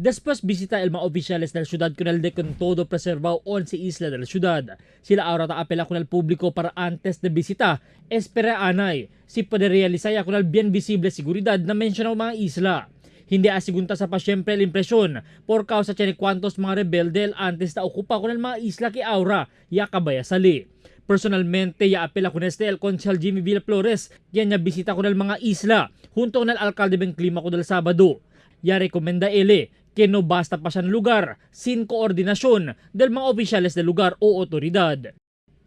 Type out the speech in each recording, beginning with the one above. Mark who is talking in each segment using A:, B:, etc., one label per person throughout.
A: Después visita el mga oficiales del ciudad con el de con todo preservado 11 isla de la ciudad. Sila ahora ta apela con el público para antes de visita, espera anay, si puede realizar ya con el bien visible seguridad na mencionado mga isla. Hindi asigunta sa pasyempre la impresyon por causa tiene cuantos mga rebelde el antes ta ocupa con el mga isla que aura ya kabayasali. Personalmente, ya apela con este el Concejal Jimmy Villaflores, yan ya bisita con el mga isla, junto con el alcalde Ben Climaco del Sabado. Ya rekomenda ele que no basta pa siyang lugar sin koordinasyon del mga opisyales del lugar o otoridad.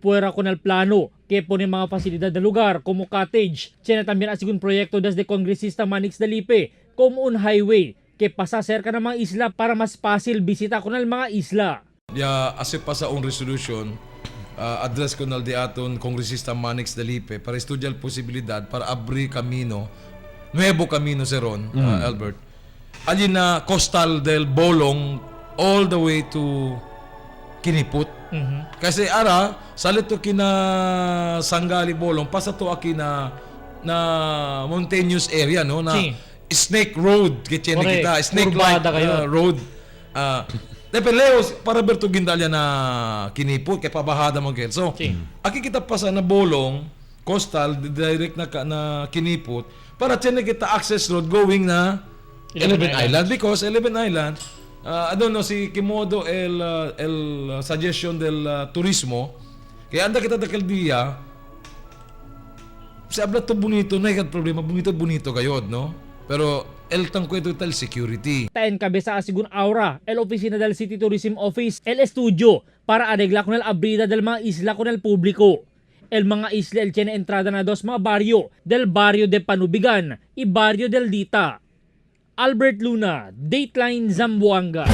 A: Puera con el plano que pone mga fasilidad del lugar como cottage. Tiene también así un proyecto desde congresista Manix Dalipe como un highway que pasa cerca ng mga isla para mas fácil bisita con el mga isla.
B: Ya ase pa sa un resolution address ko nal di aton kongresista Manix Dalipe para estudiar posibilidad para abrir camino, nuevo camino seron, Albert. Alin na coastal del Bolong all the way to Kiniput. Kasi ara salito kina Sangali Bolong pasa to aki na na mountainous area, no, na
A: Si.
B: Snake Road kitchen
A: Correct.
B: kita snake like
A: Kurbada kayo.
B: road. Depe Leo para Berto Gindalia na kinipot kay pabahada mo gel. So,
A: Si.
B: aki kita pasa na Bolong coastal direct na na kinipot para tiyan kita access road going na
A: Eleven
B: Eleven Island because Eleven Island, I don't know si Kimodo el el suggestion del turismo kaya anda kita dakal dia si abla to bonito na ikat problema bonito bonito kayod, no, pero el tangkweto tal security.
A: Ta en cabeza asigun aura el oficina del City Tourism Office el estudio para arreglar con el abrida del mga isla con el público. El mga isla el tiene entrada na dos mga barrio del barrio de Panubigan y barrio del Dita. Albert Luna, Dateline Zamboanga.